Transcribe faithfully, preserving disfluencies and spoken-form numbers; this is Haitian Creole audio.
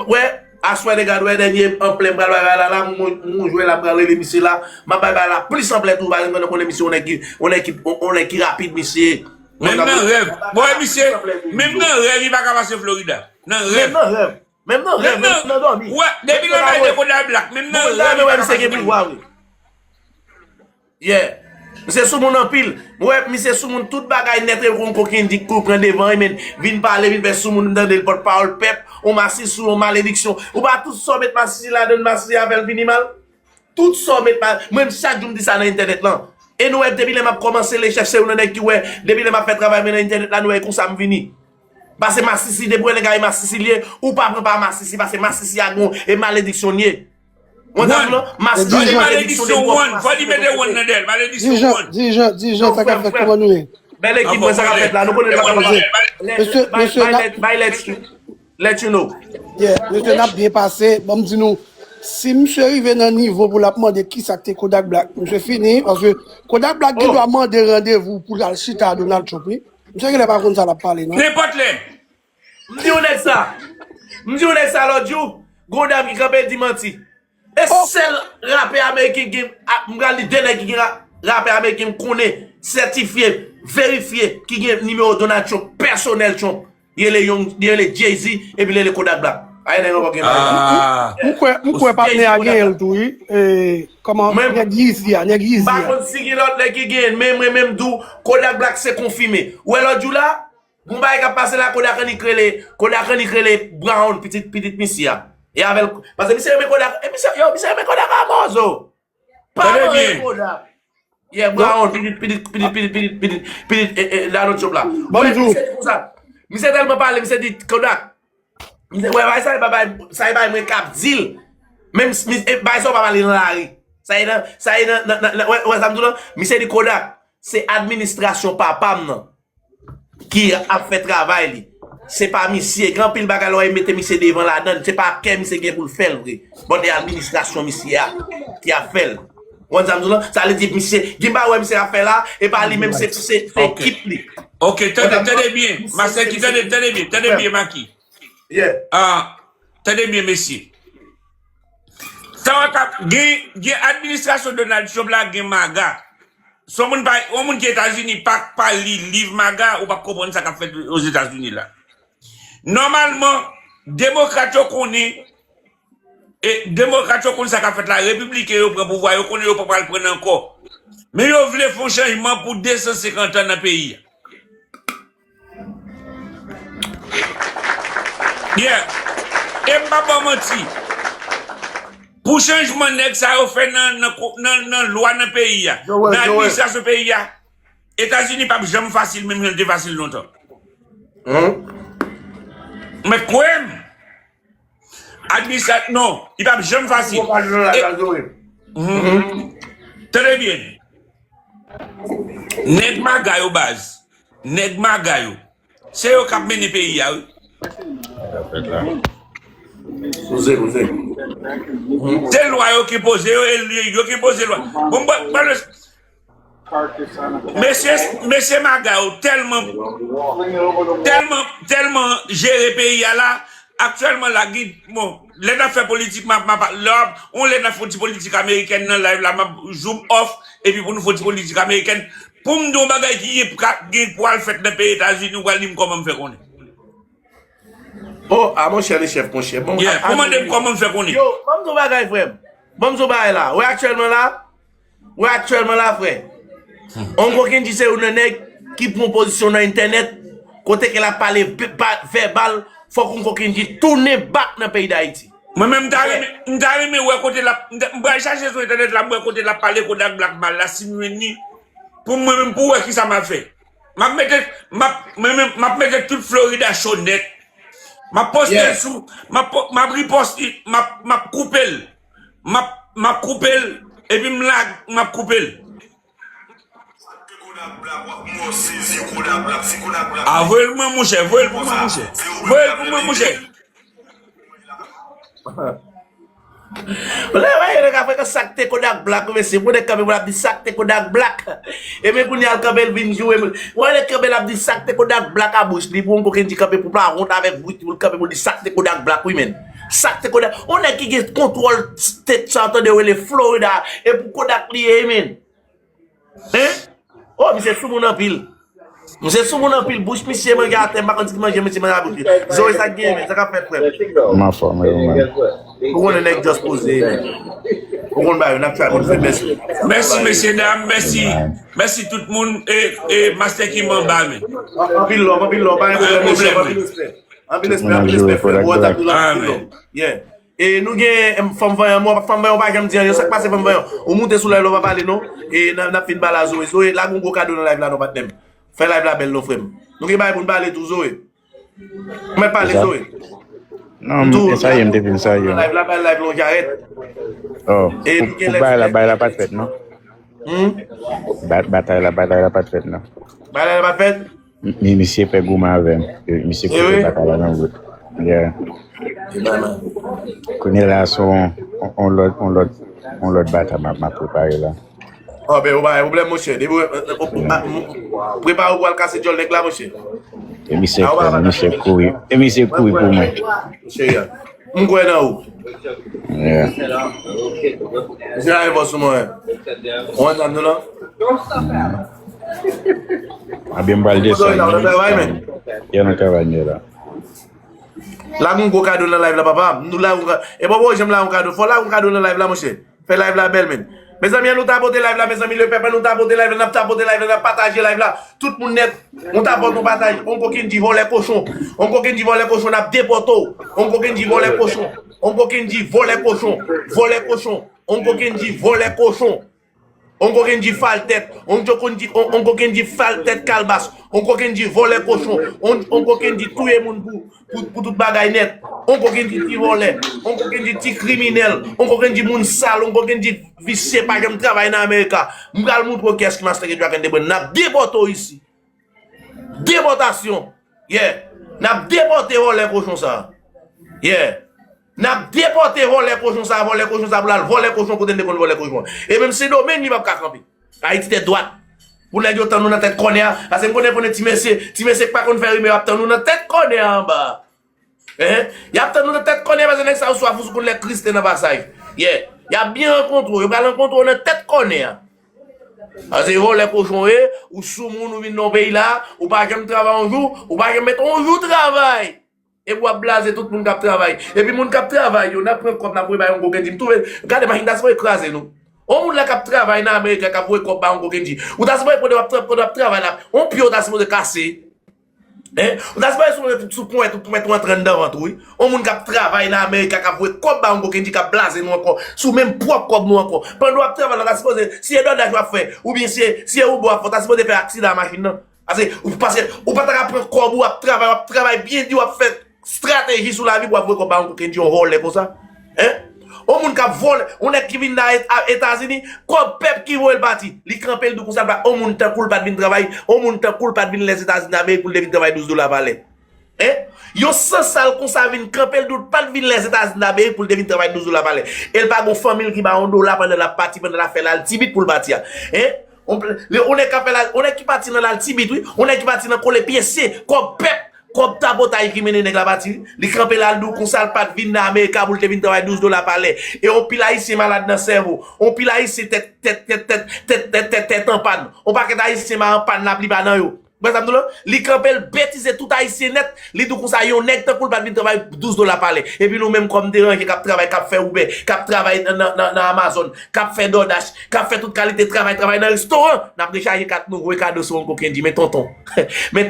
Wè, aswè nèg a dwè dènye anplè m pral bay bagay la, la, m, m jwe la, m pral rele misye la, m ap bay bagay la plis anplè tou, paske mwen konnen misye yon nèg ki, yon nèg ki, yon nèg ki rapid, misye. Menm nan rèv. Bon, misye, menm nan rèv, li pa ka pase Florida. Nan rèv. Menm nan rèv. Menm nan rèv, menm nan dòmi. Wè, depi lè bay de Kodak Black, menm nan rèv, li pa ka pase Florida. Yeah. Misye soumoun anpil. Mwen wè misye soumoun tout bagay nèt, e konn kokenn di kou pran devan, e men vin pale, vin fè soumoun, m tande l pòtpawòl pèp, on masisi, on malediksyon. Ou pa tout sa w met masisi ladan, masisi a fè l vini mal? Tout sa w met mal. Mwen menm chak jou m di sa nan entènèt lan. E nou wè depi lè m ap kòmanse, le chèf se youn nan nèg ki wè, depi lè m ap fè travay mwen nan entènèt la, nou wè e konsa m vini. Paske masisi, depi w wè nèg a e masisi l ye, ou pa pran pa masisi, paske masisi a gon, e malediksyon l ye. Ou konprann sa m di w lan? Masisi se malediksyon de gwòp. One, fò li mete one nan dèyè l. Malediksyon one. Dirijan, dirijan, dirijan, sa k ap fèt, kòman nou ye? Bèl ekip mwen, sa k ap fèt la. Nou konnen sa k ap fèt. Mesye, mesye, n ap, let you know. Yeah, mesye, n ap byen pase. Ban m di nou, si misye rive nan nivo pou l ap mande kisa k te Kodak Black, misye fini, paske Kodak Black gen dwa mande randevou pou l al chita a Donald Trump, wi. Misye genlè pa konn sa l ap pale, non. Nenpòt lè. M di yon nèg sa. M di yon nèg sa lòt jou, gon dam ki kanpe di manti. E sèl rapè ameriken gen, a, m pral di de nèg ki gen ra-, rapè ameriken m konnen, sètifye, verifye, ki gen nimewo Donald Trump, pèsonèl Trump. Li rele Young, li rele Jay-Z, epi li rele Kodak Black. Ay, nèg ankò gen bagay. M, m, m kwè, m kwè patnè a genyen l tou, wi. E, kòman, nèg Yeezy a, nèg Yeezy a. M pa konn si gen lòt nèg ki genyen l, men mwen menm m di w, Kodak Black se konfime. Ou wè lòt jou la, gon bagay k ap pase la, Kodak annik rele, Kodak annik rele Brown, pitit, pitit misye a. E avè l, paske misye renmen Kodak, e misye, yo, misye renmen Kodak a mò zo. Pa renmen Kodak. Yeah, Brown, pitit, pitit, pitit, pitit, pitit, pitit, pitit, e, e, Donald Trump la. Bon, misye di konsa. Misye tèlman pale, misye di Kodak. Misye, wè, bay sa, e pa bay, sa e bay mwen k ap di l. Menm si, e, bay sa w pa pale nan lari. Sa e nan, sa e nan, nan, nan, nan, wè, wè, sa m di w lan, misye di Kodak, se administrasyon papa m nan ki ap fè travay li. Se pa misye. Gen anpil bagay lè w mete misye devan ladan l. Se pa kè misye gen pou l fè l vre. Bon, e administrasyon misye a ki ap fè l. Ou konn sa m di w lan? Sa vle di misye, gen bagay wè misye ap fè la, e pa li menm, se, se, se ekip li. Ok, tande, tande byen. Maseki, tande, tande byen, tande byen, Maki. Yeah. Ah, tande byen, mesye. Sa w ap gen, gen administrasyon Donald Trump la, gen maga. Si yon moun pa, yon moun ki Etazini pa, pa li liv maga, ou p ap konprann sa k ap fèt Ozetazini la. Nòmalman, demokrat yo konnen, e demokrat yo konn sa k ap fèt la, repibliken yo pran pouvwa, yo konnen yo pa pral pran l ankò. Men yo vle fè yon chanjman pou de san senkant an nan peyi a. Yeah. E m pa ba w manti. Pou chanjman nèg sa yo fè nan, nan, nan, nan lwa nan peyi a, nan administrasyon peyi a, Etazini p ap janm fasil menm jan l te fasil lontan. Mèt kwè m. Administra-, non, li p ap janm fasil. E, tande byen. Nèg maga yo baz. Nèg maga yo. Se yo k ap mennen peyi a, wi. Poze, poze. Se lwa yo ki poze yo, e yo ki poze lwa. Bon, bon, bon, mesye, mesye maga yo tèlman, tèlman, tèlman jere peyi a la, aktyèlman la, gen, bon, lè n ap fè politik, m ap, m ap, lè w ap, on lè n ap fè ti politik amerikèn nan live la, m ap zoom off, epi pou nou fè ti politik amerikèn, pou m di yon bagay ki gen, ka gen pou al fèt nan peyi Etazini, ou pral di m kòman m fè konnen. Oh, a monchè, le chèf, monchè. Bon, yeah, pou mande m kòman m fè konnen. Yo, ban m di w bagay, frè m. Ban m di w bagay la. Wè aktyèlman la, wè aktyèlman la, frè. On kokenn di se youn nan nèg ki pran pozisyon nan entènèt, kote ke l ap pale ve-, ba-, vèbal, fòk on kokenn di tounen bak nan peyi Dayiti. Mwen menm, m ta renmen, m ta renmen wè kote l ap, m ta, m pral chache sou entènèt la, m wè kote l ap pale Kodak Black mal la, si m jwenn li, pou mwen menm, pou wè kisa m ap fè. M ap mete, m ap, mwen menm, m ap mete tout Florida cho nèt. M ap poste l sou, m ap po-, m ap riposte, m ap, m ap koupe l. M ap, m ap koupe l, epi m lag, m ap koupe l. A, voye l pou mwen, monchè, voye l pou mwen, monchè. Voye l pou mwen, monchè. Lè w wè nèg ap fè sa k te Kodak Black, wi, mesye. Pou nèg kanpe pou l ap di sa k te Kodak Black. E men kounye a l kanpe l vin joure. Wè nèg kanpe l ap di sa k te Kodak Black a bouch li. Pou yon kokenn di kanpe pou l pa wont avèk bouch li, pou l kanpe pou l di sa k te Kodak Black, wi, men. Sa k te Kodak? On nèg ki gen kontwòl state sa, tande, yo rele Florida. E pou Kodak li ye, men. Hein? Oh, misye soumoun anpil. Misye soumoun anpil, bouch misye manje atè, m pa konn si ki manje misye manje nan bouch li. Zoe, sa k gen, men, sa k ap fèt, frè m? M anfòm, wi, ou menm? Ou konnen nèg just poze, men. Ou konn bagay yo, n ap try pou nou fè mèsi. Mèsi, mesye dam, mèsi. Mèsi tout moun, e, e, Master Kim anba, men. Anpil love, anpil love, pa gen pwoblèm, mesye, anpil respè. Anpil respè, anpil respè, frè. Bon, tap nou la, anpil love. Yeah. E nou gen, em, Fanm Vanyan, mwen, Fanm Vanyan, ou pa janm di anyen, sa k pase, Fanm Vanyan? Ou moute sou live la, ou pa pale, non? E n ap, n ap fin pale a Zoe. Zoe, lage yon gwo kado nan live la, non, patnè m. Fè live la bèl, non, frè m. Nou gen bagay pou n pale tou, Zoe. Mwen pale, Zoe. Non, m te salye, m te fin salye. Live la, bay live la yon jarèt. Oh, e pou, pou bay la, bay la pa t fèt, non? Hmm? Ba-, batay la, batay la pa t fèt, non. Batay la pa t fèt? Mi-, misye pè goumen avè m. Misye koute batay la nan wout. Yeah. Kounye la, se yon, yon, yon lòt, yon lòt, yon lòt batay m ap, m ap prepare la. Oh, ben, ou pa gen pwoblèm, monchè. Depi ou, ou, ou, ou, prepare ou pou al kase djòl nèg la, monchè. E misye kouri, e misye kouri pou mwen. Monchè, yeah. M kwè nan ou. Yeah. Misye la gen fòs sou mwen. Ou antann nou, non? Ebyen, m pral desann. Yo nan travay, men. Yo nan travay, men la. Lage yon gwo kado nan live la, papa. Nou lage yon ka-, e papa, ou janm lage yon kado. Fò lage yon kado nan live la, monchè. Fè live la bèl, men. Mezanmi, an nou tapote live la, mezanmi, lepèp, an nou tapote live la, n ap tapote live la, n ap pataje live la. Tout moun nèt, on tapòt, on pataje, on kokenn di vòlè kochon. On kokenn di vòlè kochon, n ap depòte w. On kokenn di vòlè kochon. On kokenn di vòlè kochon. Vòlè kochon. On kokenn di vòlè kochon. On kokenn di fal tèt. On kokenn di, on, on kokenn di fal tèt kalbas. On kokenn di vòlè kochon. On, on kokenn di touye moun pou, pou, pou tout bagay nèt. On kokenn di ti vòlè. On kokenn di ti kriminèl. On kokenn di moun sal. On kokenn di visye pa janm travay nan America. M pral montre w kiyès ki Master K Dragon te pran. N ap depòte w isi. Depòtasyon. Yeah. N ap depòte vòlè kochon sa. Yeah. N ap depòte vòlè kochon sa, vòlè kochon sa pou l al vòlè kochon kote l te konn vòlè kochon. E menm Sendomeng li p ap ka kanpe. Ayiti tèt dwat. Pou nèg yo tann nou nan tèt kònè a. Paske m konnen, konnen ti mesye, ti mesye k pa konn fè rimè yo ap tann nou nan tèt kònè a anba. Hein? Y ap tann nou nan tèt kònè paske nèg sa yo swaf ou sou konn lè Kris te nan pasaj. Yeah. Y ap byen rankontre w. Yo pral rankontre w nan tèt kònè a. Paske vòlè kochon w ye, ou soumoun, ou vin nan yon peyi la, ou pa janm travay yon jou, ou pa janm mete yon jou travay. Epi w ap blaze tout moun k ap travay. Epi moun k ap travay yo, n ap pran kòb, n ap voye ba yo yon kokenn di. M twouve, gade machin ta sipoze kraze nou. Yon moun la k ap travay nan America k ap voye kòb ba yon kokenn di. Ou ta sipoze pandan w ap tra-, pandan w ap travay la, yon pye w ta sipoze kase. Hein? Ou ta sipoze sou, sou ponyèt ou, ponyèt ou antre anndan vant ou, wi. Yon moun k ap travay nan America k ap voye kòb ba yon kokenn di k ap blaze nou ankò. Sou menm pwòp kòb nou ankò. Pandan w ap travay la, w ta sipoze, si e dòdaj w ap fè, oubyen si e, si e Uber w ap fè, w ta sipoze fè aksidan ak machin nan. Paske, ou, paske ou pa ta ka pran kòb ou, w ap travay, w ap travay byen di, w ap fè estrateji sou lavi pou w ap voye kòb ba yon kokenn di, yon vòlè konsa. Hein? Yon moun k ap vòlè, yon nèg ki vin nan Et-, a-, Etazini, kòb pèp ki voye l pati. Li kanpe, l di w konsa, l pa, yon moun tankou l pa t vin travay, yon moun tankou l pa t vin Lèzetazini Damerik pou l te vin travay douz dola pa lè. Hein? Yon sansal konsa vin kanpe, l di w l pa t vin Lèzetazini Damerik pou l te vin travay douz dola pa lè. E l pa gen yon fanmi l ki ba yon dola pandan l ap pati, pandan l ap fè laltibit pou l pati a. Hein? On, le, on nèg k ap fè la, on nèg ki pati nan laltibit, wi. On nèg ki pati nan kole pyese, kòb pèp, kòb tapotay ki mennen nèg la pati, wi. Li kanpe la, l di w konsa, l pa t vin nan America pou l te vin travay douz dola pa lè. E on pil Ayisyen malad nan sèvo. On pil Ayisyen tèt, tèt, tèt, tèt, tèt, tèt, tèt, tèt an pàn. On pakèt Ayisyen ma an pàn, lapli pa nan yo. Wè sa m di w la? Li kanpe, l betize tout Ayisyen nèt. Li di w konsa, yon nèg tankou l pa t vin travay douz dola pa lè. Epi nou menm kòm deranje k ap travay, k ap fè Uber, k ap travay nan, nan, nan, nan Amazon, k ap fè DoorDash, k ap fè tout kalite travay, travay nan restoran, n ap rechaje kat nou, voye kado sou yon kokenn di, men tonton. Men